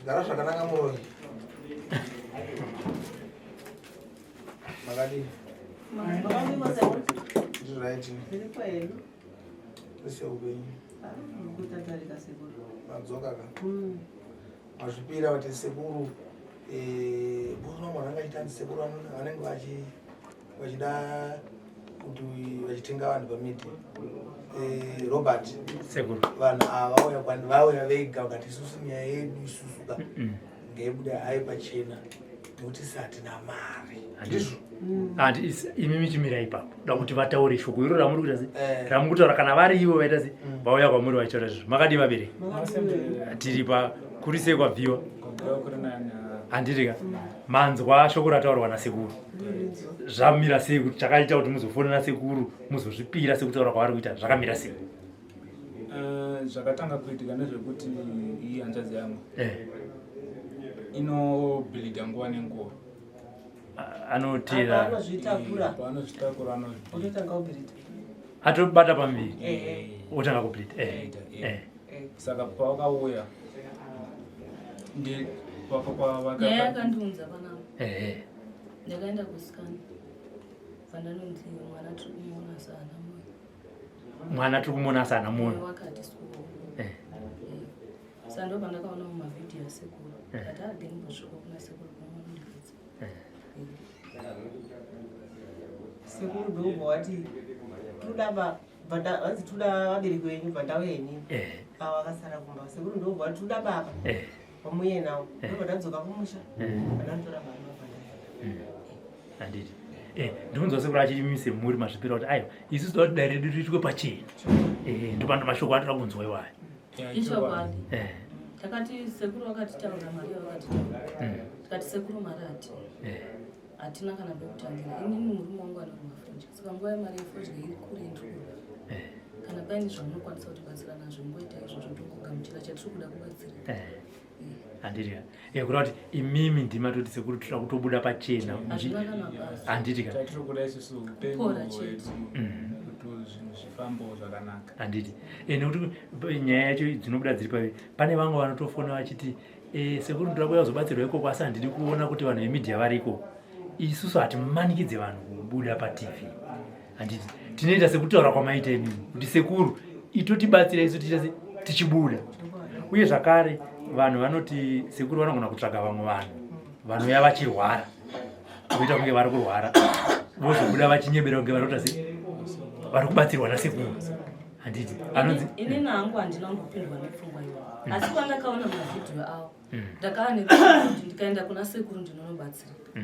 Gara zvakanaka muroyi. Makadii? Ndiri right. Ese upenyu. Madzoka ka. Mazvipira kuti sekuru eh bono mwana anga achita sekuru vanenge vachi vachida kuti vachitenga vanhu pamedia eh, Robert sekuru vanhu ava vauya kwandi vauya vega vakati isusu nyaya yedu isusu ka ngaibude hayo pachena nekuti isi hatina mari ndizvo Andi imi michimira ipapo da kuti vataure shoko iro ramuri kuita sei Eh. ramuri kutaura kana vari ivo vaita sei vauya kwamuri vachitaura izvozvo makadii vabereki tiri pa kuri sei kwabviwa handiti ka manzwa shoko rataurwa nasekuru zvamira sei kuti chakaita kuti muzofonera sekuru muzozvipira sekutaura kwavari kuita zvakamira sei? Eh, zvakatanga kuitika ndezvekuti iyi hanzvadzi yangu eh. inobhilidha nguva nenguva. Anotera anozvitakura paanozvitakura ototanga kubhilidha atobata pamuviri otanga kubhilidha. Saka pawakauya nyaya yakandiunza panapa, ndakaenda kuscan, pandanonzi mwana tiri kumuona saana moyo. Mwana tiri kumuona saana moyo. Wakati sikuona. Saka ndo pandakaona mumavhidhiyo asekuru ati adenimbosvika kuna sekuru kumondibvudza. Sekuru ndobva wati toda vanzi toda vabereki venyu bva ndauya inini. Ava vakasara kumba. Sekuru ndobva wati toda baba vamuye nawo. Ndobva ndadzoka kumusha, vandanditora baba bva ndauya. Handiti ndikunzwa sekuru achiti semuri mazvipira kuti aiwa, isusu toda kuti dare redu riitwe pachena. Ndopando mashoko atoda kunzwa iwayo. Ichokwadi. Takati sekuru vakatitaura mari yavakatitaura. Tikati sekuru mari hatina. Hatina kana pekutangira. Inini murume wangu anorima fodya, saka nguva yemari yefodya iri kure, ndiri kurwa. Kana paine zvamunokwanisa kutibatsira nazvo, ngoita izvozvo, tongogamuchira. Chatiri kuda kubatsira. Handiti ka kureva kuti imimi ndima toti sekuru toda kutobuda pachena. Hazvina kana basa. Handiti ka Chatiri kuda isusu upenyu Kupora hwedu chete. kuti zvinhu zvifambewo zvakanaka. Handiti nekuti nyaya yacho dzinobuda dziri pavi, pane vamwe vanotofona vachiti sekuru ndoda kuuya kuzobatsirwa ikoko, asi handidi kuona kuti vanhu vemedia variko. Isusu hatimanikidze vanhu kubuda paTV, handiti? Tinoita sekutaura kwamaita imimi kuti sekuru itotibatsira isu tichiita se tichibuda. Uye zvakare vanhu vanoti sekuru vanogona kutsvaga vamwe vanhu vanouya vachirwara, voita kunge vari kurwara, vozobuda vachinyebera kunge vari kuita se vari kubatsirwa nasekuru, handiti? Anonzi Inini hangu handina kumbopindwa nepfungwa iyoyo, asi pandakaona mavhidhiyo avo ndakava nekuti ndikaenda kuna sekuru ndinonobatsirika.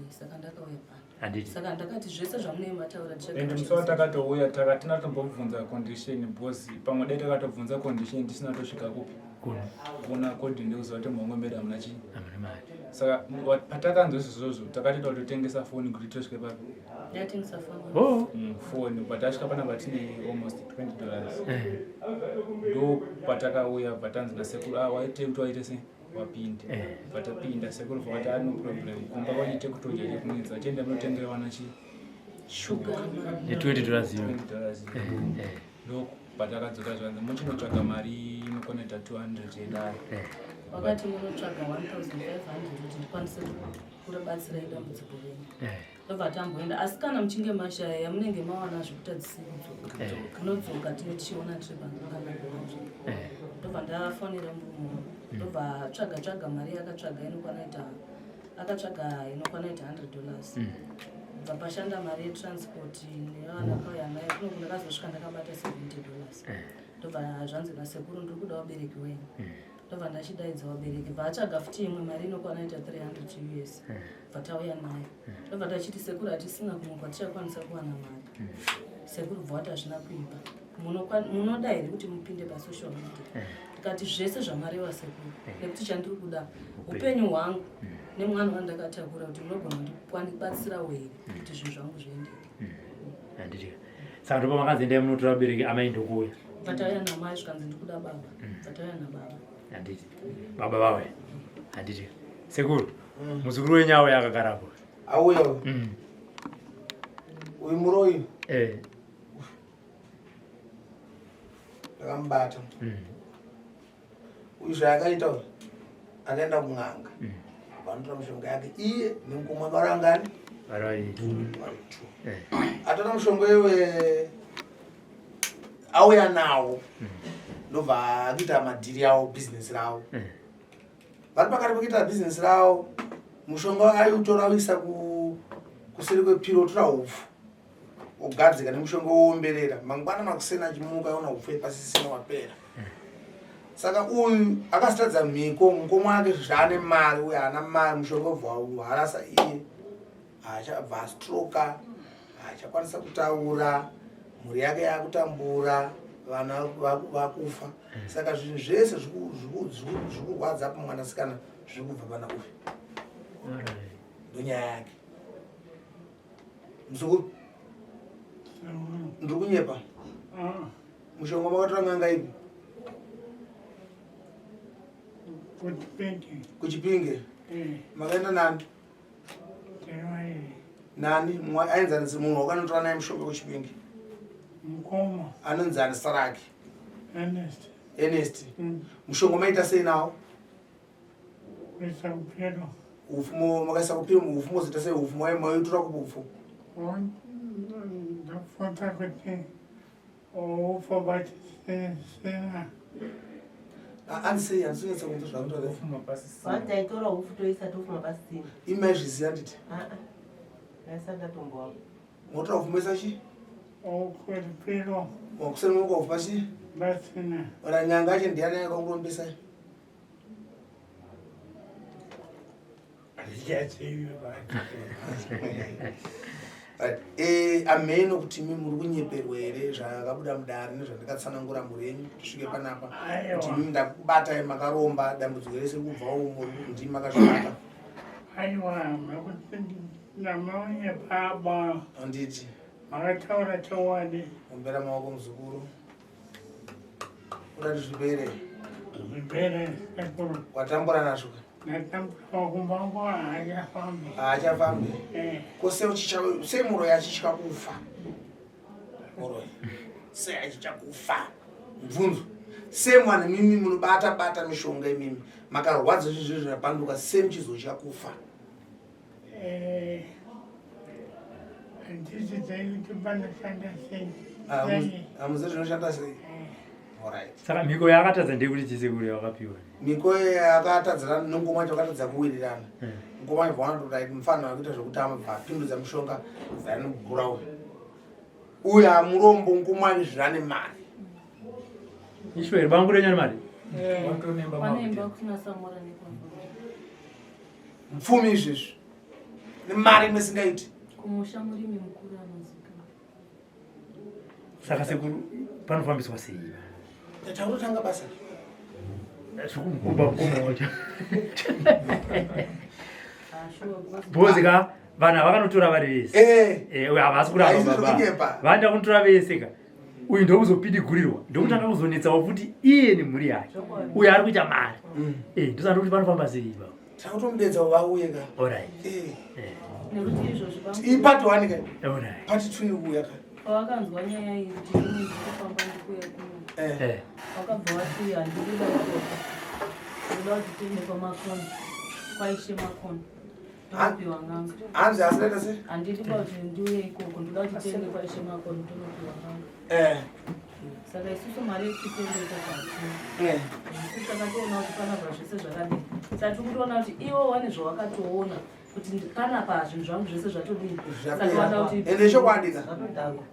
Saka ndakauya pano. Handiti. Saka ndakati zvese zvamunenge mataura Ende musi watakatouya takatina tombobvunza condition, because pamwe dai takatobvunza condition tisina tosvika kupi? Kuno. Kuna kodi ndikuziva kuti muhomwe medu hamuna chii. Hamuna mari. Saka patakanzwa izvozvozvo takatoita kutotengesa foni kuti tosvike papi. Ndatengesa foni. Oh. Foni patasvika panapa tine almost $20. Ndo patakauya patanzi nasekuru, ah, waite kuti waite sei wapinde. Patapinda sekuru vakati, "Ah, no problem, kumba kwaite kutodya chekunetsa, chienda munotengera vana chi shuga." Ne$20 iyo. $20. Ndo patakadzoka zvanzi muchinotsvaga mari inokoneta 200 yedare. Wakati munotsvaga 1500 kuti ndikwanise kubatsirai dambudziko renyu. Ndobva tamboenda, asi kana muchinge mashaya yamunenge mawana zvekutadzisi kudzoka, munodzoka tine tichiona tiri panzvimbo. Ndobva ndafonera murume wangu, ndobva tsvaga tsvaga mari yakatsvaga inokwana ita akatsvaga inokwana ita $100. Bva pashanda mari yetransport nevana kauya nayo kunoku, ndakazosvika ndakabata $70. Ndobva zvanzi nasekuru ndiri kuda vabereki wenyu. Ndobva ndachidaidza vabereki, bva atsvaga futi imwe mari inokwana ita 300 US, bva tauya nayo. Ndobva tachiti sekuru hatisina kumwe kwatichakwanisa kuwana mari. Sekuru bva wati hazvina kuipa. Munoda here kuti mupinde pasocial media? Tikati zvese zvamareva sekuru, nekuti chandiri kuda upenyu hwangu nemwana wandakatakura, kuti munogona kundibatsirawo here kuti zvinhu zvangu zviendeke. Handiti saka ndopa makanzi endai munotora vabereki, amai ndokuuya. Bva tauya namai, zvikanzi ndikuda baba, bva tauya nababa. Handiti baba vauya, handiti sekuru? Muzukuru wenyu auya akagarapo. Auya uyu. Uyu muroyi. Ndakamubata. Uyu zvaakaita uyu. Akaenda kun'anga, vanotora mishonga yake iye nemukoma wake varangani Vari vari two. Atora mushonga iwe auya nawo, ndobva akuita madhiri avo, bhizinesi ravo. Vari pakati pekuita bhizinesi ravo, mushonga aiutora uisa kuseri kwepiro, otora hupfu ogadzika nemushonga, woomberera. Mangwana makuseni achimuka, aona hupfu ipasisina, wapera. Saka uyu akasitadza mhiko, mukoma wake zvaane mari, uyu haana mari. Mushonga ubva harasa iye, achabva astroka, haachakwanisa kutaura. Mhuri yake yakutambura, vana vakufa. Saka zvinhu zvese zvikurwadza pamwanasikana zviri kubva pana uyu. Ndonyaya yake. Muzukuru, ndiri kunyepa? Mushonga makatora n'anga ipi? Kuchipinge. Makaenda nani nani? Mumwe ainzanisi, munhu wakanotora naye mushonga kuChipinge? Mukoma. Anonzani saraki? Ernest. Ernest. Mushonga maita sei nawo? Kuisa kupiro. Upfu makaisa kupiro, upfu mozoita sei? Upfu maitora kupi upfu? Ndapfota kuti upfu vachisina. Anzi sei? Handisonyatsa kunzwa zvamunotaura. Ofuma pasisina. Vanzi taitora upfu toisa, tofuma pasisina. Imi maizviziva, nditi? Ndaisati ndatombowapo. Motora upfu moisa chi? Kupiro. Makuseni moka upfu pachi? Pasina. Ora nyanga acho ndiani yakakurombesai? Handichazivi. Right. Amheno kuti imi muri kunyeperwa here zvakabuda mudare nezvandakatsanangura mhuri yenyu kuti tisvike panapa? Aiwa. Kuti imi ndakubatai makaromba, dambudziko rese kubvawo muri ndimi makazvibata. Aiwa, makuti ndamaonye baba. Handiti? Makataura chokwadi. Ombera maoko, muzukuru, urati zvipere. Zvipere, sekuru. Watambura nazvo ka? Ndatambura, kumba kwangu haachafambi. Haachafambi? Eh. Ko sei sei muroyi achitya kufa? Muroyi sei achitya kufa? Mubvunzo. Sei mwana mimi munobata bata mishonga, imimi makarwadza, zvinhu zvapanduka, sei muchizotya kufa? Eh, handisi kuti panoshanda sei. Sei. Hamuzivi zvinoshanda sei? Alright. Saka mhiko yaakatadza ndeyekuti chisekuru yawakapiwa? Miko yakatadzana nengoma yacho, vakatadza kuwirirana. Ngoma ibva wanatoti mufanira kuita zvekutamba, bva apindudza mushonga, bva anogura uyu. Uyu amurombo, ngomani zvirane mari. Ishweri bangu renyu ane mari. Watonemba. Kwanemba makuti kusina samora nekwamba. Mupfumi izvezvi nemari imwe singaiti. Kumusha murimi mukuru anozikanwa. Saka sekuru, panofambiswa sei? Taurotanga basa. Zvikukuba mukoma wacho. Ah, sure, because Bhozi ka, vanhu havakanotora vari vese. Havasi kuramba. Haisi Baba zvekunyepa. vaenda kunotora vese ka, uyu ndokuzopidigurирwa, ndokutanga kuzonetsawo futi iye nemhuri yake. Zvokwadi. Uyu ari kuita mari. Ndosanda kuti panofamba sei baba? Takutomudedza vauye ka. Alright. Nekuti izvozvi Iyi part one ka. Alright. Part two iri kuuya ka. Pawakanzwa nyaya iyi kuti ini ndikufamba ndikuuya kuno, wakabva wati handikuda ikoko, ndikuda kuti tiende kwaMakoni, kwaIshe Makoni, tonopiwa n'anga. Hanzi asinaita sei? Handidi kuda kuti ndiuye ikoko, ndikuda kuti tiende kwaIshe Makoni tonopiwa n'anga. Saka isusu mari yekuti tiende ikoko hatina. Isu takatoona kuti panapa zvese zvakadii, saka tiri kutoona kuti iwo wane zvawakatoona kuti panapa zvinhu zvangu zvese zvatodii, saka wada kuti Ende chokwadi ka. Zvatodhakwa.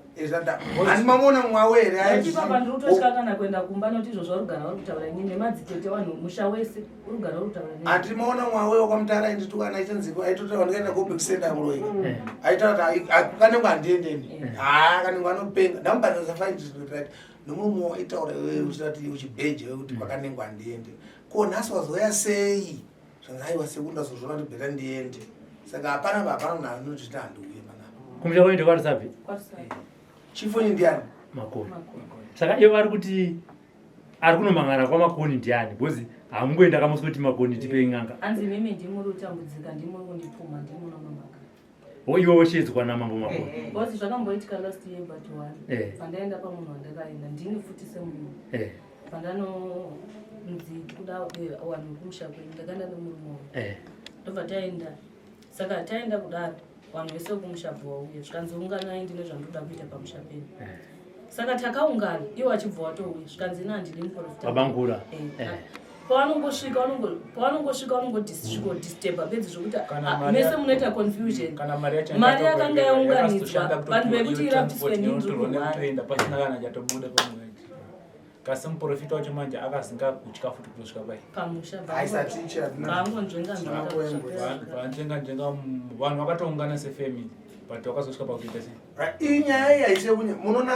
Handi mamuona mwawe here? Ipapa ndiri kutotya kana kuenda kumba, nekuti izvozvo vari kugara vari kutaura inini nemadzitete, vanhu musha wese uri kugara uri kutaura neni. Handi maona mwawe wakwamutara aindituka naichanziko, aitotaura ndikaenda kobhekisenda muroyi, aitaura kuti kanengo handiendeni, haa, kanengo anopenga, ndamubhadharisa 5 right nomurume waitaura iwewe uchitati uchibheje kuti kwakanengo handiende. Ko nhasi wazoya sei? Zvanzi aiwa sekuru, ndazozviona kuti better ndiende. Saka hapana, hapana munhu anotiti handiuye panapa. Kumusha kwaende kwaRusape? Kwarisai. Chifonyi ndiani? Makoni. Makoni. Saka ivo vari kuti ari kunomangana kwaMakoni ndiani? Because hamungoenda kamusi kuti Makoni tipei n'anga. Hanzi mimi ndimuri kutambudzika, ndimuri kundipfuma, ndimunonomaka. Iwe woshedzwa namambo Makoni. Because zvakamboitika last year but one, pandaenda pamunhu wandakaenda ndini futi semunhu, pandano Nzi kuda vanhu vekumusha kwenyu. Ndakaenda nemurume wangu. Ndobva taenda. Saka taenda kudaro vanhu vese vekumusha bva wauya zvikanzi unganai ndine zvandoda kuita pamusha penyu. Saka takaungana iwo achibva watouya zvikanzi ini handidi muprofita. Babangura. Pavanongosvika pavanongosvika vanongodisturba bedzi zvokuti mese munoita confusion. Kana mari yacho Mari yakanga yaunganidzwa, vanhu vekuti irapiswe nini ndiri kurwara. Nekutoenda pasina kana chatobuda pamwe. Kasi muprofita wacho manje akazinga kutya futi kutosvika pai. Pamusha Haisa teacher. Vangonzvenga Vanzvenga nzvenga vanhu vakatoungana sefamily but vakazosvika pakuita sei? Right, iyi nyaya iyi haisi yekunye munoona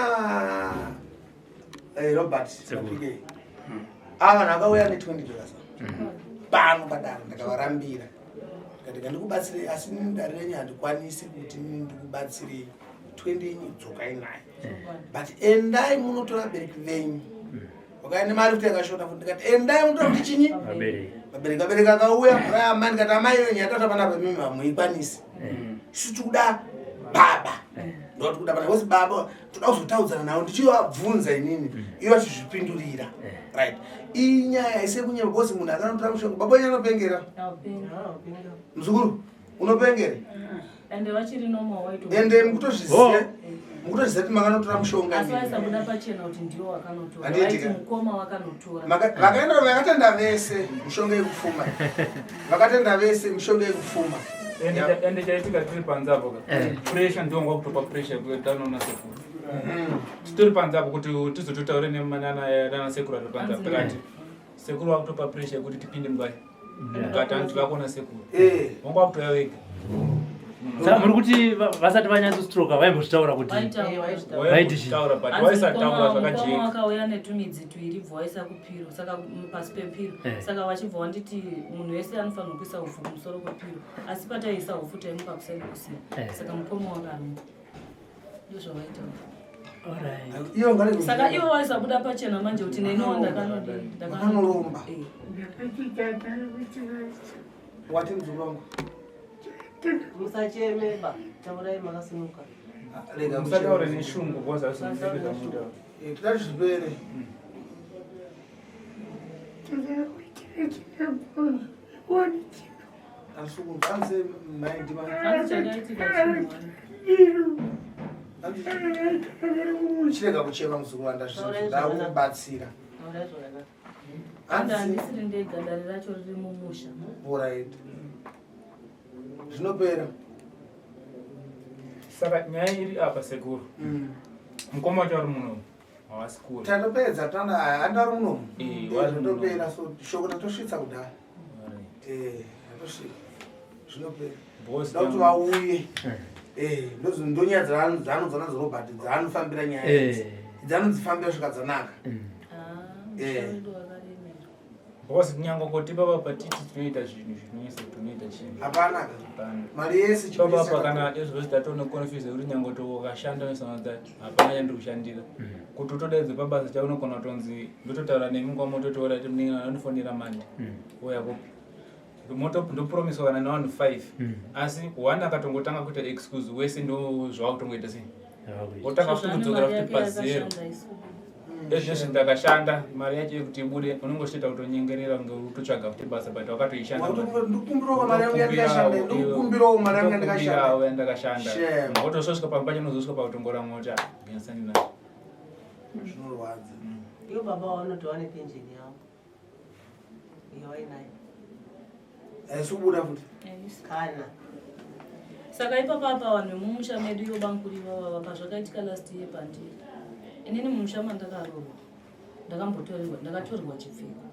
Robert Sekuru. PK. Ava vanhu vakauya ne 20 dollars pano padare ndakavarambira ndikati ngandikubatsirei asi inini dare renyu handikwanisi kuti inini ndikubatsirei 20 yenyu dzokai nayo but endai munotora vabereki venyu vakauya nemari kuti yakashota futi ndikati endai munotora kuti chinyi Vabereki. Vabereki vabereki akauya mvura amai ndikati amai iyo nyaya tata panapa mimi hamuikwanisi isu tikuda baba ndoti kuda pana because baba toda kuzotaudzana navo ndichivabvunza inini ivo vachizvipindurira. Right, iyi nyaya ise kunyepa because munhu akanotora mushonga baba wenyu anopengera. Muzukuru unopengere. Ende vachiri normal waito. Ende mukutozviziva mukutozviziva kuti makanotora mushonga. Asi vaisabuda pachena kuti ndiwo wakanotora. Handiti Vaiti ka? mukoma wakanotora. Vakaenda vakatenda vese mishonga yekupfuma, vakatenda vese mishonga yekupfuma. Ende chaitika tiri panze apo ka. Pressure ndiwo ngwakutopa pressure yekuti tanoona sekuru. Titori panze apo kuti tizototaure nana sekuru ari panze apo takati sekuru vakutopa pressure yekuti tipinde mukati. Mukati anzi vakuona sekuru. Wanga wakutoya wega. Saka muri kuti vasati vanyatsostroka vaimbozvitaura kuti Vaitaura. Vaiti chii? Taura but Hanzi waisataura mukoma zvakajeka. wakauya netumidzi tuiri bva waisa kupiro saka pasi pepiro. Saka vachibva wanditi munhu wese anofanirwa kuisa upfu kumusoro kwepiro asi pataiisa upfu taimuka kuseni kusina. Saka mukoma wakarumba ndozvavaitaura. Alright. Iyo ngari Saka ivo vaisabuda pachena manje kuti neniwo ndakanodii. Vakanoromba. Ndakati Wati muzukuru wangu. Musacheme ba, taurai makasimuka. Rega Musataure kuchema. neshungu because hazvisi zvamunotaura. Toda kuti zvipere. Anse mai ndima. Hanzi chakaitika chinhu. Chirega kuchema muzukuru wangu, ndakubatsira. Taurai zvakanaka. Hanzi Hanzi handisiri ndega, dare racho riri mumusha. Alright. Zvinopera. Saka nyaya iri apa sekuru. Mukoma wacho ari muno havasi kure. Tatopedza tanda handari munomu. Vari munomu. Zvinopera so shoko tatosvitsa kudhaya. Alright. Tatosvika. Zvinopera. Because Da kuti vauye. Ndonyaya dzaanodza nadzo Robert dzaanofambira nyaya idzi. Dzaanodzifambira svika dzanaka. Ah, musha wedu wakaremera. Because kunyange kuti baba patiti tinoita zvinhu zvinonetsa tinoita chinhu. Hapana ka. Hapana. Mari yese Baba chipisa apa kana izvozvi tatone confuse kuti nyange kuti ukashanda unosanganisa hapana chandiri kushandira. Kuti utodaidze pabasa chako unogona kutonzi ndototaura nemi nguva mototaura kuti munenge anondifonera manje. Ouya kupi? Moto ndopromiswa kana nevanhu 5. Asi one akatongotanga kuita excuse wese ndo zvawakutongoita sei. Wotanga futi Zvane kudzokera mari futi yake pazero. yakashanda isu. Ezvinezvi ndakashanda mari yacho yekuti ibude unongochitoita kutonyengerera kunge uri kutotsvaga futi basa but wakatoishanda. Ndikumbirawo mari yangu yandikashanda. Ndikumbirawo mari yangu yandikashanda. Ndikumbirawo yandakashanda. Shame. Wotosvika pamba pacho unozosvika pakutongoramwa kuti ah, ngasani nayo. Zvinorwadza. Ivo baba vanoti vane penjeni yavo iyo vainayo. Haisi kubuda futi. Kana Saka ipapa apa vanhu vemumusha medu ivo bankuru ivava pazvakaitika last year pandiri inini mumusha mandakaroorwa ndakambotorerwa ndakatorerwa chipfeko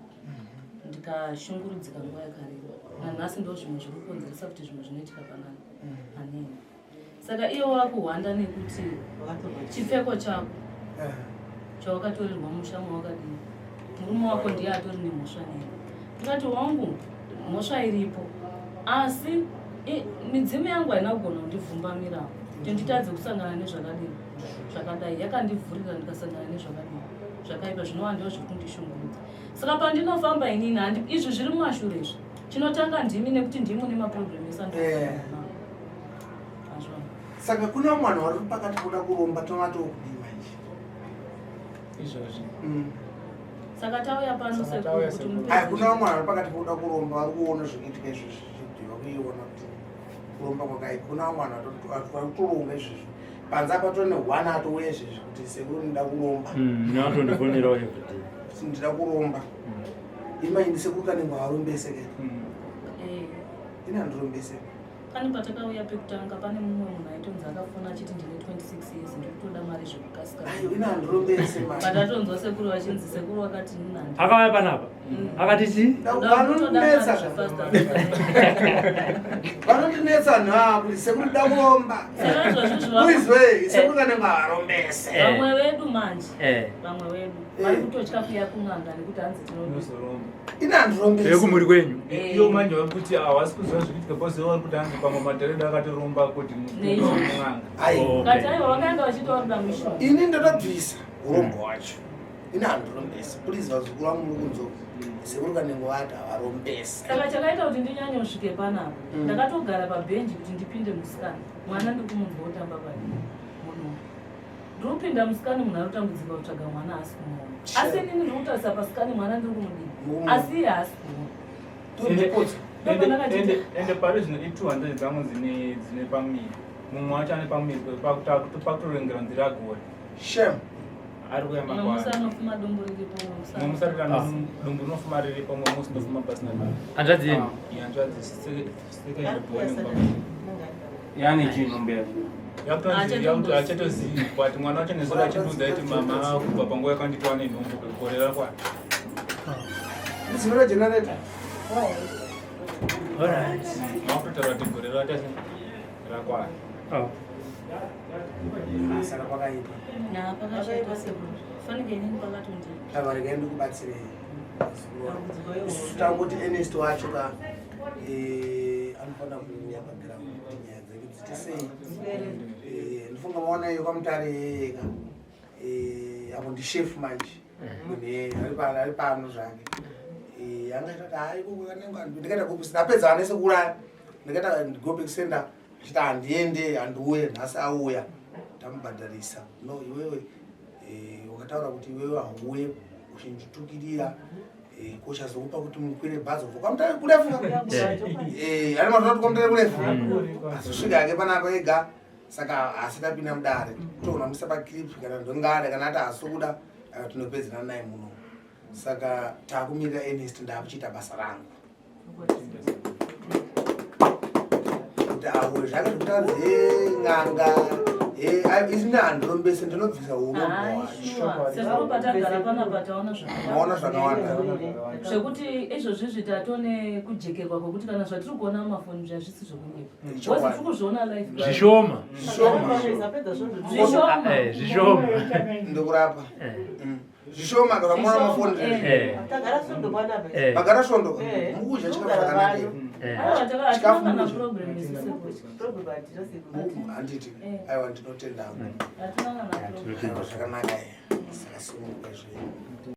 ndikashungurudzika nguva yakareba nanhasi ndo zvimwe zviri kukonzeresa kuti zvimwe zvinoitika panani panini. Saka iye wakuhwanda nekuti vakatorwa chipfeko chako chawakatorerwa musha mawakadini murume wako ndiye atori nemhosva neni. Ndikati wangu mhosva iripo asi midzimu yangu haina kugona kundivhumbamirawo kuti nditadze kusangana nezvakadini zvakadai yakandivhurira ndikasangana nezvakadini zvakaipa zvinova ndo zviri kundishungurudza. Saka pandinofamba inini izvi zviri mumashure izvi chinotanga ndimi nekuti ndimi mune maproblem ese andinofamba nawo. Azvona. Saka kune vamwe vanhu vari pakati kuda kuromba tomatokudii manje? Izvozvi. Saka tauya pano Saka sekuru tauya kuti sekuru. mupedze. Ai, kuna vamwe vanhu pakati pokuda kuromba vari kuona zvikuitika izvezvi zvichibviwa kuiona kuti kuromba kwakaipa. Kuna vamwe vanhu vari kutoronga izvezvi. Panze apa tone one atouya izvezvi kuti sekuru ndida kuromba. Natondifonerawo everyday. Kuti ndida kuromba. Imaini sekuru kanenge varombese ke. Ini handirombese. Pane patakauya pekutanga pane mumwe munhu aitonzi akafona achiti ndine 26 years ndikutoda mari zvekukasika. Ayo ini handirombese mari. Patatonzwa sekuru vachinzi sekuru vakati nini handi. Akauya panapa akati chii? Vanondinetsa vanondinetsa nhaa kuti sekuru da kuromba. Saka izvozvo Uizwe sekuru kanenge varombese. Vamwe vedu manje. Vamwe vedu vari kutotya kuya kun'anga nekuti hanzi tinozoromba. Ini handirombese. Vekumhuri kwenyu. Iyo manje vari kuti havasi kuziva zvikuitika because vari kuti hanzi pamwe madharedo akatoromba kuti n'anga. Kati aiwa vakaenda vachiti vari kuda mishonga. Ini ndotobvisa urombo hwacho. Ini handirombese. Please vazukuru vangu muri kunzwa. Sekuru kanenge vati havarombese. Saka chakaita kuti ndinyanye kusvike panapa. Ndakatogara pabhenji kuti ndipinde musikana. Mwana ndikumunzwa otamba pari. Muno. Ndinopinda musikani munhu ari kutambudzika kutsvaga mwana haasi kumuona. Asi inini ndiri kutarisa pasikani mwana ndiri kumudii. Asi iye haasi kumuona. Ende pari zvino i200 dzangu dzine dzine pamuviri. Mumwe wacho ane pamuviri pakutorengera nzira gore. Shame. Ari kuya Mumwe musi mangwana. anofuma dumbu riripo mumwe musi Mumwe musi ari dumbu rinofuma riripo mumwe musi ndofuma pasina dumbu. Hanzvadzi yenyu? Hanzvadzi second born. Yani chinhumbu yacho. Achatozivi but mwana wacho nezuro achindiudza kuti mama kubva panguva yakanditwa nenhumbu gore rakwana. Ndizimira generator. Alright. Makutotaura kuti gore rata rakwana. Oh. Saka kwakaipa. Na pakashata sekuru. Fanike inini pakatondi. Ava regai ndikubatsirei. Isusu tangoti Ernest wacho ka anofanira kuuya paground kuti nyaya dzake dzite sei. Ndifunga maona iyo kwamutare yeyeka. Apo ndishefu manje. Munhu iyeye ari pano zvake. Angaita kuti hayi ikoko kanenge ndikaita go back ndapedza vana sekuuraya. Ndikaita go back sender achiti handiende handiuye nhasi auya tamubhadharisa. No iwewe wakataura kuti iwewe hauye uchinditukirira kochazokupa kuti mukwire bhazi kubva kwamutare kurefu. Ane matona kuti kwamutare kurefu. Azosvika hake panapa ega saka asi tapinda mudare toona muisa paclip kana ndongada kana ati haasi kuda tinopedzerana naye muno. Saka takumirira Ernest ndakuchiita basa rangu. Kuti auye zvake zvekuti anzi n'anga isina handirombese ndinobvisa urombo hwacho. Sekuru patagara panapa taona zvakawanda. Maona zvakawanda. Zvekuti izvozvi izvi tatone kujekerwa kwekuti kana zvatiri kuona mumafoni zvazvisi zvekunyepa. Chokwadi. Wezi tiri kuzviona live. Zvishoma. Zvishoma. Zvishoma. Zvishoma. Ndokurapa. Zvishoma kana maona mafoni zvezvi. Tagara svondo panapa. Magara svondo. Mukudya chikafu chakanaka. Aiwa Chikafu hatina kana mukudya. problem isu sekuru. Problem hatina sekuru. Handiti. Aiwa ndinotenda. Hatina kana problem. Aiwa zvakanaka. Saka sununguka zvenyu.